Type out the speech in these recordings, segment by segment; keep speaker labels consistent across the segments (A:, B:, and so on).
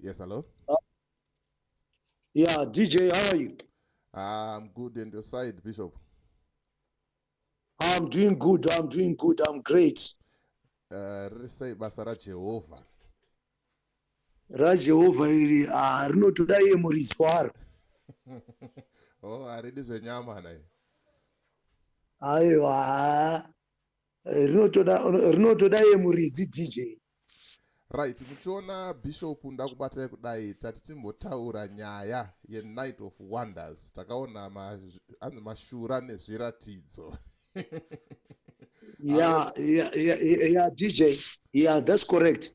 A: Yes, hello.
B: Yeah, DJ, how are you?
A: I'm good. And your side, Bishop?
B: I'm doing good. I'm doing good. I'm great.
A: Riri sei basa raJehovha?
B: RaJehovha iri, ah, rinotoda iye muridzi waro.
A: Oh, haridi zvenyama nai.
B: Aiwa, rinotoda iye muridzi, DJ.
A: Right, muchiona, Bishop, ndakubatai kudai, tati timbotaura nyaya yeNight of Wonders. Takaona anzi mashura nezviratidzo.
B: Yeah, DJ, yeah, that's correct.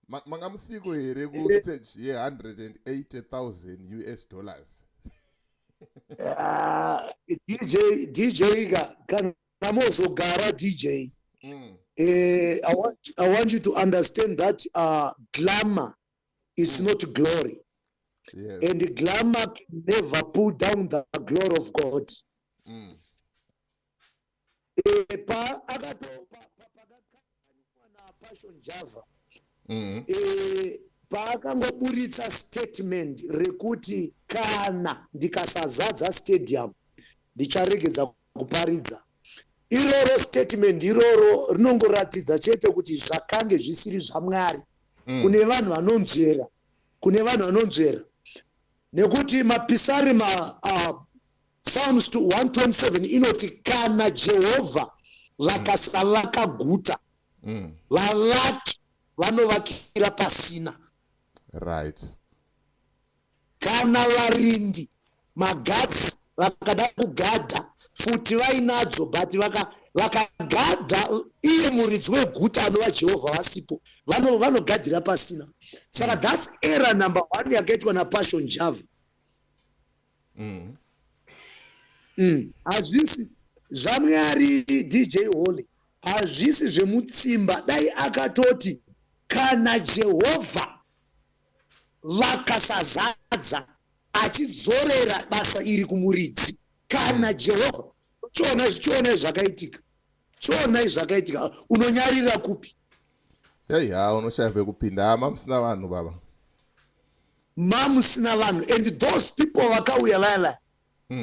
A: Manga musiko here kustage ye-180,000 US dollars?
B: DJ, DJ ka, kana mozogara, DJ, I want you to understand that glamour is not glory. And glamour can never pull down the glory of God. Pa akato pakakanywa naPassion Java, paakangoburitsa statement rekuti kana ndikasazadza stadium ndicharegedza kuparidza, iroro statement iroro rinongoratidza chete kuti zvakange zvisiri zvaMwari. Kune vanhu vanonzvera, kune vanhu vanonzvera, nekuti Mapisarima, Psalms to 127 inoti kana Jehovha vakasavaka guta, vavaki vanovakira pasina. Kana varindi magadhi vakada kugadha futi vainadzo, but vakagadha iye muridzi weguta anova Jehovha vasipo, vanogadhira pasina. Saka that's error number one yakaitwa naPassion Java. Hazvisi zvaMwari, DJ Holy, hazvisi zvemutsimba. Dai akatoti kana Jehovha vakasazadza, achidzorera basa iri kumuridzi, kana Jehovha. Chionai, chionai zvakaitika, chionai zvakaitika. Unonyarira kupi?
A: Yei, ha, unoshaya pekupinda. Hama musina vanhu, baba.
B: Mamusina vanhu, and those people vakauya vaya vaya,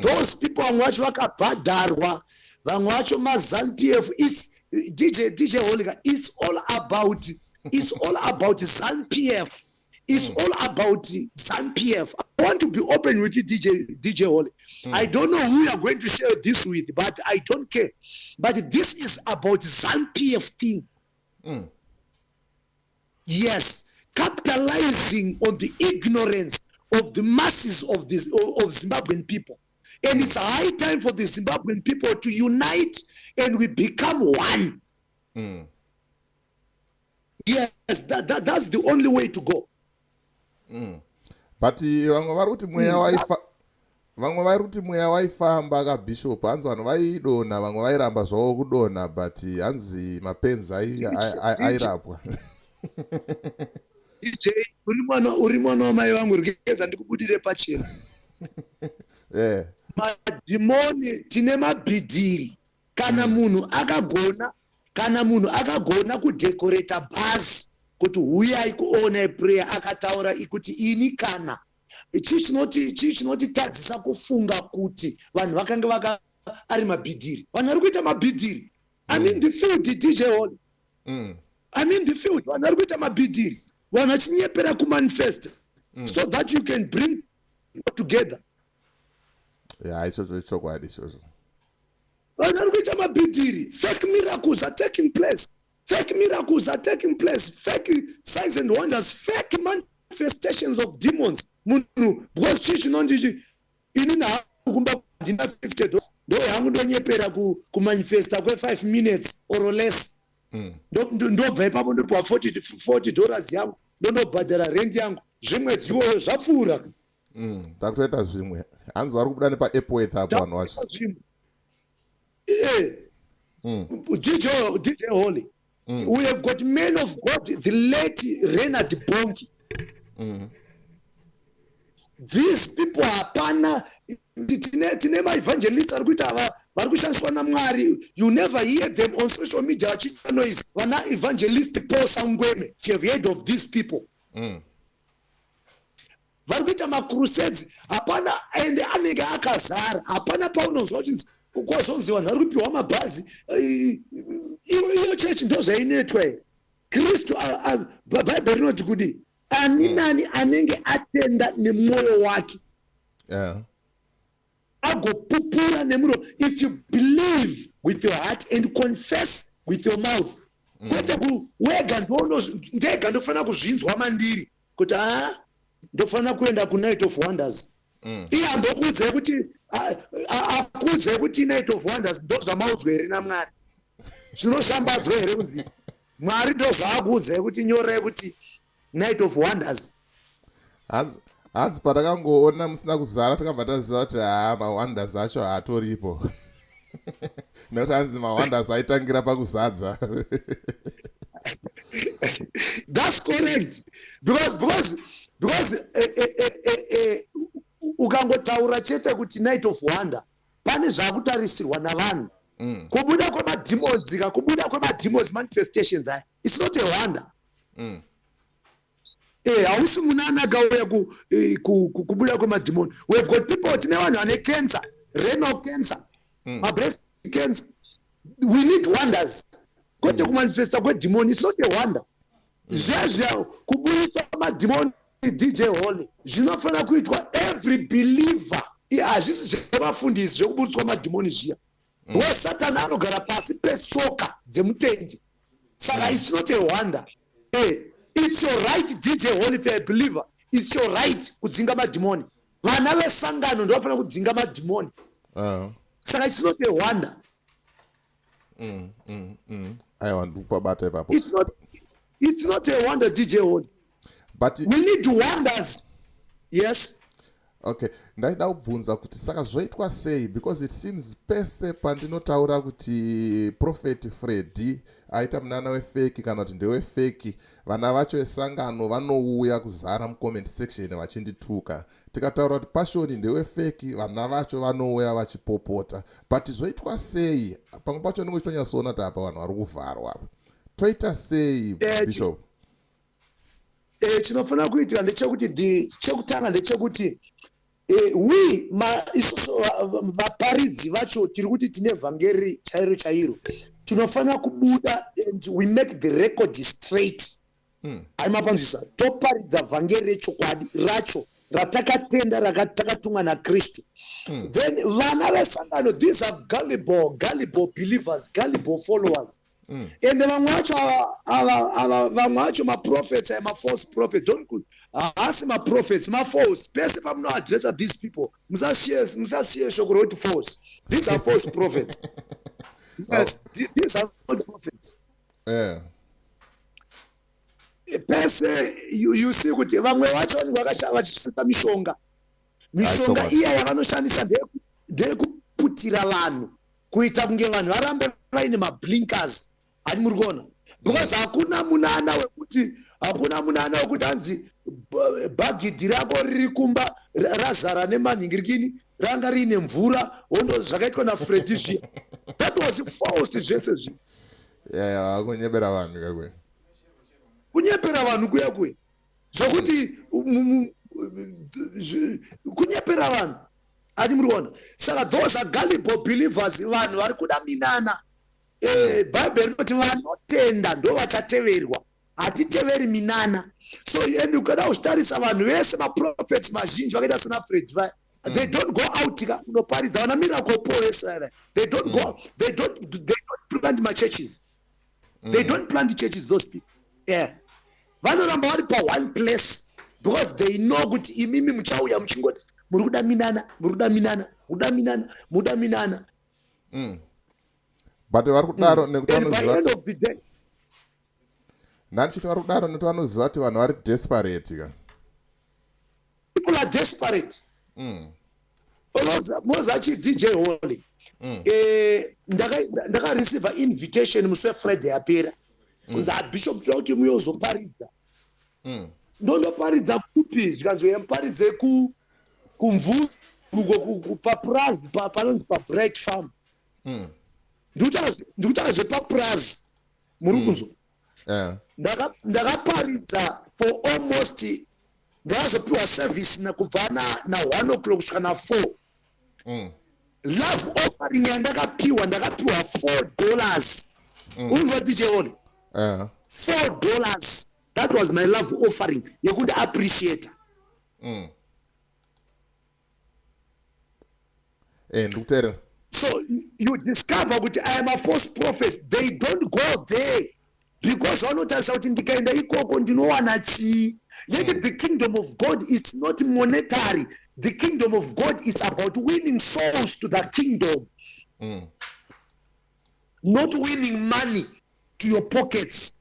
B: those people vamwe vacho vakabhadharwa, vamwe vacho maZANU PF. It's DJ, DJ Holy ka, it's all about ZANU PF. It's all about ZANU PF. I want to be open with you, DJ, DJ Holy. I don't know who you are going to share this with, but I don't care. But this is about ZANU PF thing. Yes, capitalizing on the ignorance of the masses of Zimbabwean people. And it's high time for the Zimbabwean people to unite and we become one. Yes, that's the only way to go.
A: But vamwe vari kuti mweya waifa, vamwe vari kuti mweya waifamba kabishop. Hanzi vanhu vaidonha, vamwe vairamba zvavo kudonha, but hanzi mapenzi airapwa.
B: DJ, uri mwana wamai vangu, rikeza ndikubudire pachena. Madhimoni, tine mabhidhiri. Kana munhu akagona, kana munhu akagona kudhekoreta bhazi kuti huyai kuona prayer, akataura kuti ini kana chii chinotitadzisa kufunga kuti vanhu vakange vaka ari mabhidhiri? Vanhu vari kuita mabhidhiri. I'm in the field, DJ Holy. I'm in the field. Vanhu vari kuita mabhidhiri, vanhu vachinyepera kumanifesta so that you can bring people together.
A: Ya, ichocho ichokwadi ichocho.
B: Vanhu vari kuita mabhidhiri. Fake miracles are taking place, fake miracles are taking place, fake signs and wonders, fake manifestations of demons. Munhu, because chii chinonzi ini nhangu kumba ndina $50, ndo yangu ndonyepera kumanifesta kwe5 minutes or less. Ndobva ipapo ndopiwa $40 yangu, ndondobhadhara rent yangu. Zvimwedzi iwoyo zvapfuura.
A: Takutoita zvimwe. Hanzi vari kubuda nepaEpworth apo vanhu vacho.
B: Zvimwe. DJ, DJ Holy, we have got men of God, the late Reinhard Bonnke. These people, hapana, tine maevangelists ari kuita ava vari kushandiswa naMwari. You never hear them on social media vachiita noise. Vana Evangelist Paul Sangweme, if you have heard of these people. Vari kuita macrusades, hapana, ende anenge akazara. Hapana paunonzwa uchinzi kwazonzi vanhu vari kupiwa mabhazi. Iyo chechi ndo zvainoitwa here? Kristu, Bhaibheri rinoti kudii? Ani nani anenge atenda nemwoyo wake agopupura nemuromo. If you believe with your heart and confess with your mouth, kwete wega ndega ndofanira kuzvinzwa mandiri kuti haa, ndofanira kuenda kuNight of Wonders. Iye ambokuudzai kuti akuudzai kuti Night of Wonders ndo zvamaudzwa here naMwari? Zvinoshambadzwa here kunzi Mwari ndo zvaakuudzai kuti nyorai kuti Night of Wonders?
A: Hanzi patakangoona musina kuzara, takabva taziva kuti haa, mawonders acho haatoripo, nekuti hanzi mawonders aitangira pakuzadza.
B: That's correct, because ukangotaura chete kuti Night of Wonder, pane zvakutarisirwa navanhu. Kubuda kwemademons ka, kubuda kwemademons, manifestations aya, it's not a wonder. Hausi munana akauya kubuda kwemadhimoni. We've got people, tine vanhu vane cancer, renal cancer, mabreast cancer. We need wonders, kwete kumanifesta kwedhimoni. It's not a wonder. Zvezve kuburitswa madhimoni, DJ Holy, zvinofanira kuitwa every believer. Hazvisi zvevafundisi zvekuburitswa madhimoni zviya. Wesatani anogara pasi petsoka dzemutendi, saka it's not a wonder. It's your right, DJ Holy, if you're a believer, it's your right kudzinga madhimoni. Vana vesangano ndovafanira kudzinga madhimoni. Saka it's not a wonder.
A: Aiwa, ndikupabata ipapo.
B: It's not a wonder, DJ Holy.
A: But
B: we need wonders, yes.
A: Okay, ndaida kubvunza kuti saka zvoitwa sei, because it seems pese pandinotaura kuti Prophet Freddy aita munana wefake kana kuti ndewefake, vana vacho esangano vanouya kuzara mucomment section vachindituka. Tikataura kuti Passion ndewefake, vana vacho vanouya vachipopota. But zvoitwa sei? Pamwe pacho ndinge chitonyatsoona kuti apa vanhu vari kuvharwa apa. Toita sei, Bishop?
B: Chinofanira kuitika ndechekuti, chekutanga ndechekuti we isusu vaparidzi vacho tiri kuti tine vhangeri chairo chairo, tinofanira kubuda and we make the record straight. Aimapanzwisa, toparidza vhangeri rechokwadi racho ratakatenda, takatumwa naKristu. Then vana vesangano, these are gullible, gullible believers, gullible followers. Ende vamwe vacho ava, vamwe vacho maprophets aya, mafalse prophet. Don't, haasi maprophets, mafalse. Pese pamunoadressa these people, musasiye shoko rokuti false. These are false prophets. Yes, these are not prophets. Pese you see kuti vamwe vacho vanenge vachishandisa mishonga. Mishonga iya yavanoshandisa ndeyekuputira vanhu, kuita kunge vanhu varambe vaine mablinkers. Hani muri kuona? Because hakuna munana wekuti, hakuna munana wekuti hanzi bhagidhi rako riri kumba razara nemanhingirikini, ranga riine mvura, wondo zvakaitwa naFreddy zviya. That was false zvese zviya.
A: Yeah, kunyepera vanhu kakwe.
B: Kunyepera vanhu kuya kuya, zvokuti kunyepera vanhu. Ati muri kuona? Saka those are gullible believers, vanhu vari kuda minana. Bhaibheri rinoti vanotenda ndo vachateverwa. Hatiteveri minana. So and ukada kuchitarisa vanhu vese, maprophets mazhinji vakaita sena Fred vaya, they don't go out ka kunoparidza. Vana Miracle Paul vese vaya, they don't go, they don't plant machurches. They don't plant churches, those people. Yeah, vanoramba vari paone place because they know kuti imimi muchauya muchingoti muri kuda minana, muri kuda minana, muri kuda minana, muri kuda minana.
A: But vari kudaro nekuti vanoziva, ndandichiti vari kudaro nekuti vanoziva kuti vanhu vari desperate ka.
B: People are desperate. Moza chi DJ Holy, ndakareceiva invitation musi weFriday yapera, kunzi, "Abishop, toda kuti muyozoparidza." Ndondoparidza kupi? Zvikanzi, "Muparidze kumvurugwo paprazi panonzi paBright Farm." Ndikutaura zvepaprazi, muri kunzwa? Ndakaparidza. For almost, ndakazopiwa service kubva na 1 o'clock kusvika na4. Love offering yandakapiwa, ndakapiwa $4. Unzwa, DJ Oli? $4, that was my love offering yekundi appreciata.
A: Ndikuteerera.
B: So you discover kuti I am a false prophet, they don't go there because vanotarisa kuti ndikaenda ikoko ndinowana chii? Yet the kingdom of God is not monetary. The kingdom of God is about winning souls to the kingdom, not winning money to your pockets.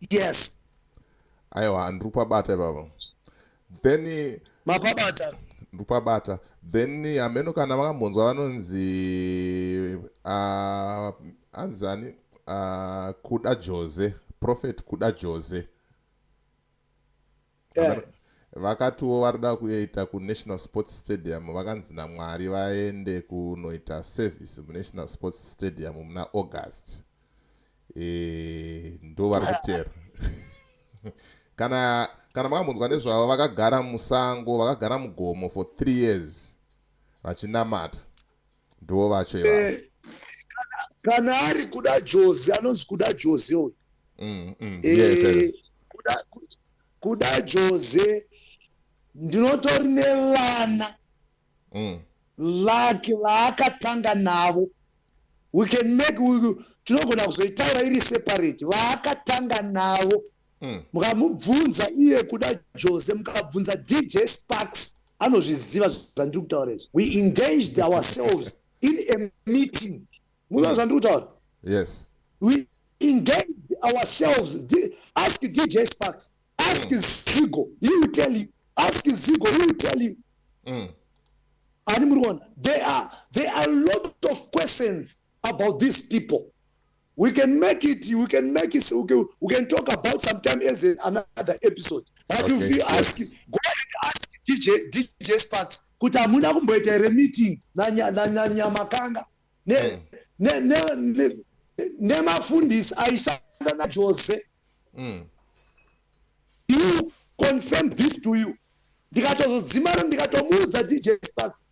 B: Yes.
A: Aiwa, ndiri kupabata ipapo then.
B: Mapabata.
A: Ndiri kupabata. Then hameno kana vakambonzwa vanonzi anzani, Kuda Jose, Prophet Kuda Jose. Vakatiwo varida kuita kuNational Sports Stadium. Vakanzi naMwari vaende kunoita service muNational Sports Stadium muna August. Ndo vari kutera. Kana makambonzwa nezvavo, vakagara musango, vakagara mugomo for 3 years vachinamata. Ndo vacho ivavo.
B: Kana ari Kuda Jose, anonzi Kuda Jose uyu.
A: Yes.
B: Kuda Jose, ndinotori nevana vake vaakatanga navo. We can make, tinogona kuzoitaura iri separate, vaakatanga navo. Mukamubvunza iye Kuda Jose, mukabvunza DJ Sparks, anozviziva zvandiri kutaura izvi. We engaged ourselves in a meeting. Munoziva zvandiri kutaura?
A: Yes.
B: We engaged ourselves. Ask DJ Sparks, ask Zigo, he will tell you. Ask Zigo, he will tell you. Ani muri kuona, there are a lot of questions about these people. We can make it, we can talk about sometime as another episode. But if you ask, go and ask DJ Sparks kuti hamuna kumboita here meeting naNyamakanga nemafundisi aishanda naJose. He confirm this to you. Ndikatozodzimara ndikatomuudza DJ Sparks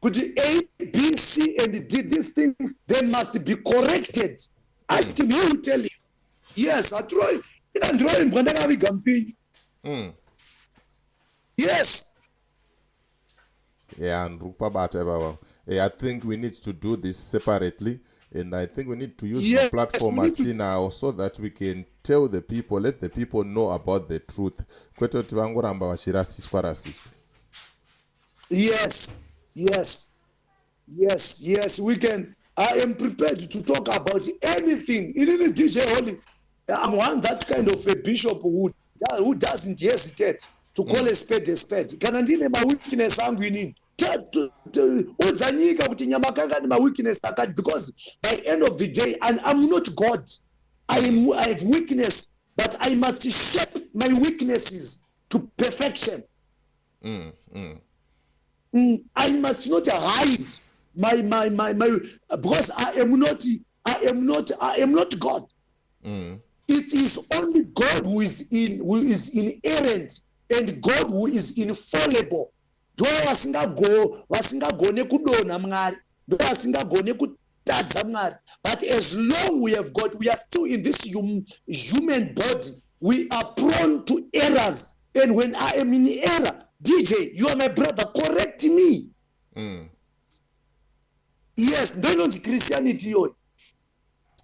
B: kuti A, B, C and D, these things, they must be corrected. Ask him, he will tell you. Yes, hatiroi ina ndiroimbwa ndakaviga mupinyi. Yes.
A: Yeah, ndiri kupabata ipapa. I think we need to do this separately, and I think we need to use the platform
B: we need to-
A: atinawo so that we can tell the people, let the people know about the truth, kwete kuti vangoramba vachirasiswa rasiswa.
B: Yes, we can. I am prepared to talk about anything. Inini DJ Holy, I'm one that kind of a bishop who doesn't hesitate to call a spade a spade. Kana ndine maweakness angu inini, udza nyika kuti Nyamakanga nemaweakness akati, because by end of the day, and I'm not God. I have weakness, but I must shape my weaknesses to perfection. I must not hide my, because I am not God. It is only God who is inerrant and God who is infallible. Ndo vasingagone kudonha Mwari, ndo vasingagone kutadza Mwari. But as long we are still in this human body, we are prone to errors. And when I am in error, DJ, you are my brother, correct me. Yes, ndo inonzi Christianity iyoyo.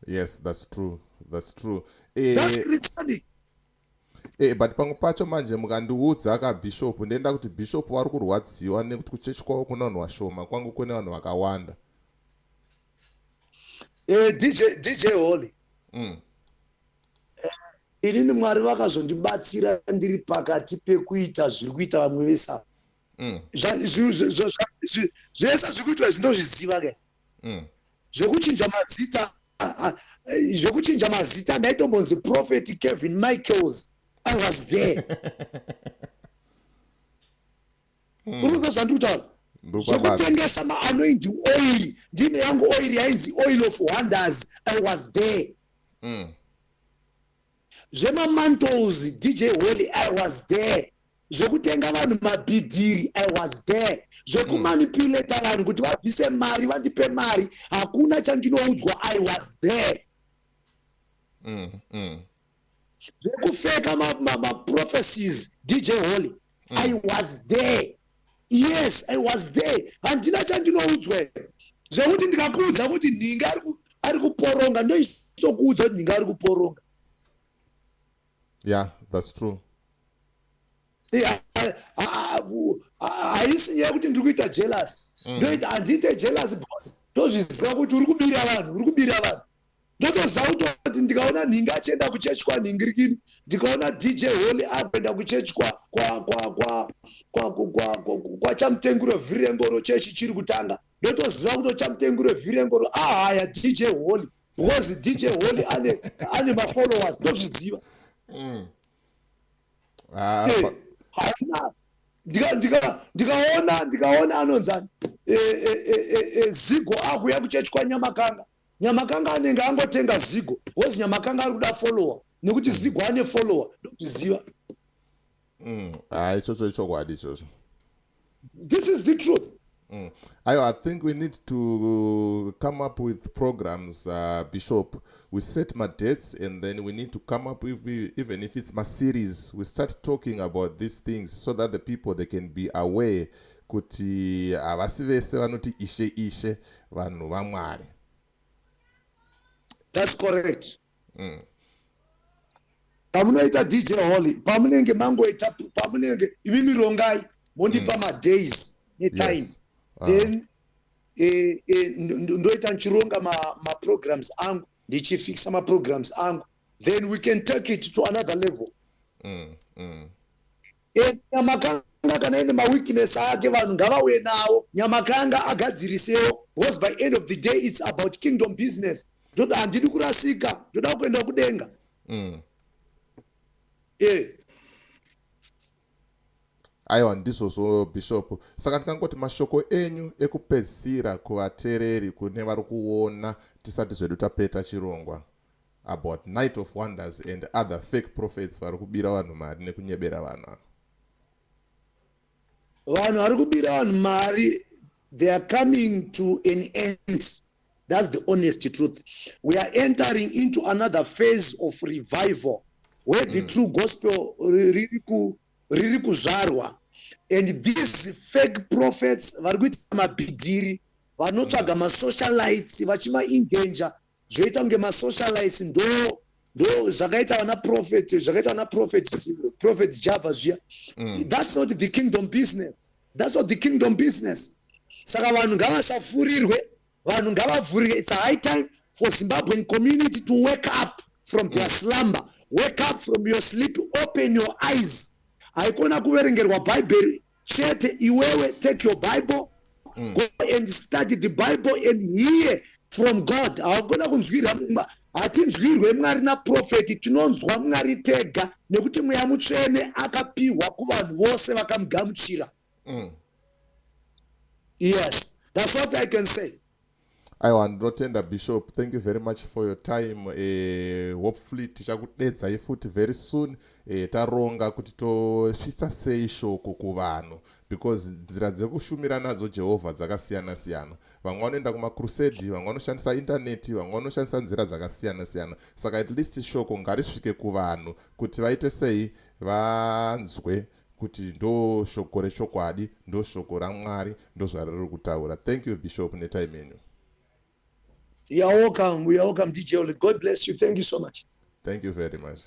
A: Yes, that's true, that's true.
B: That's Christianity.
A: But pamwe pacho manje mukandiudza kabishop, ndenda kuti bishop vari kurwadziwa nekuti kuchechi kwavo kuna vanhu vashoma, kwangu kune vanhu vakawanda.
B: DJ Holy, inini Mwari vakazondibatsira ndiri pakati pekuita zviri kuita vamwe vese ava. Zvese zviri kuitwa zvindozviziva ke. Zvekuchinja mazita, zvekuchinja mazita, ndaitombonzi Prophet Kevin Michaels. I was there. Uri kuzwa zvandiri kutaura?
A: Ndiri kupabata.
B: Zvekutengesa maanointing oil, ndine yangu oil yainzi Oil of Wonders. I was there. Zvemamantles, DJ Holly, I was there. Zvekutenga vanhu mabhidhiri, I was there. Zvekumanipulata vanhu kuti vabvise mari, vandipe mari, hakuna chandinoudzwa, I was there. Zvekufeka maprophecies, DJ Holly, I was there. Yes, I was there. Handina chandinoudzwa. Zvekuti ndikakuudza kuti nhingi ari kuporonga, ndoichitokuudza kuti nhingi ari kuporonga.
A: Yeah, that's true.
B: Haisi nyaya yekuti ndiri kuita jealous. Ndoita, handiite jealous because ndozviziva kuti uri kubira vanhu, uri kubira vanhu. Ndotoziva kutoti ndikaona nhingi achienda kuchechi kwanhingirikini, ndikaona DJ Holly akuenda kuchechi kwaChamutenguro Vhirengoro, chechi chiri kutanga, ndotoziva kuti Chamutenguro Vhirengoro ahaya DJ Holly because DJ Holly ane mafollowers, ndozviziva. Haina ndikaona anonzani Zigo akuuya kuchechi kwaNyamakanga, Nyamakanga anenge angotenga Zigo because Nyamakanga ari kuda follower, nekuti Zigo ane follower, ndozviziva.
A: Hayi, ichocho ichokwadi ichocho.
B: This is the truth.
A: I think we need to come up with programs, Bishop. We set my dates and then we need to come up with, even if it's my series, we start talking about these things so that the people, they can be aware kuti havasi vese vanoti Ishe, Ishe vanhu vaMwari.
B: That's correct. Pamunoita, DJ Holly, pamunenge mangoita, pamunenge imimi rongai, mondipa madays netime. Then ndoita ndichironga maprograms angu, ndichifixa maprograms angu, then we can take it to another level. Nyamakanga kana ine maweakness ake, vanhu ngavauye nawo, Nyamakanga agadzirisewo, because by end of the day it's about kingdom business. Ndoda, handidi kurasika, ndoda kuenda kudenga.
A: Aiwa, ndizvozvo, Bishop. Saka ndingangoti mashoko enyu ekupedzisira kuvateereri, kune vari kuona, tisati zvedu tapeta chirongwa, about Night of Wonders and other fake prophets vari kubira vanhu mari nekunyebera vanhu ava.
B: Vanhu vari kubira vanhu mari, they are coming to an end. That's the honest truth. We are entering into another phase of revival where the true gospel riri kuzvarwa, and these fake prophets vari kuita mabhidhiri, vanotsvaga masocialites vachimaengager, zvoita kunge masocialites ndo zvakaita vana prophet, zvakaita vana Prophet Java zviya. That's not the kingdom business. That's not the kingdom business. Saka vanhu ngavasafurirwe, vanhu ngavavhurike. It's a high time for Zimbabwean community to wake up from their slumber. Wake up from your sleep, open your eyes. Haikona kuverengerwa Bhaibheri chete. Iwewe, take your Bible, go and study the Bible and hear from God. Haukona kunzwira, hatinzwirwe Mwari naprofeti, tinonzwa Mwari tega, nekuti Mweya Mutsvene akapiwa kuvanhu vose vakamugamuchira. Yes, that's what I can say.
A: Aiwa, ndinotenda, Bishop. Thank you very much for your time. Hopefully tichakudedzai futi very soon, taronga kuti tosvitsa sei shoko kuvanhu, because nzira dzekushumira nadzo Jehovha dzakasiyana siyana. Vamwe vanoenda kumacrusade, vamwe vanoshandisa indaneti, vamwe vanoshandisa nzira dzakasiyana siyana. Saka at least shoko ngarisvike kuvanhu kuti vaite sei, vanzwe kuti ndo shoko rechokwadi, ndo shoko raMwari, ndo zvariri kutaura. Thank you, Bishop, netime yenyu.
B: You are welcome. We are welcome, DJ Oli. God bless you. Thank you so much.
A: Thank you very much.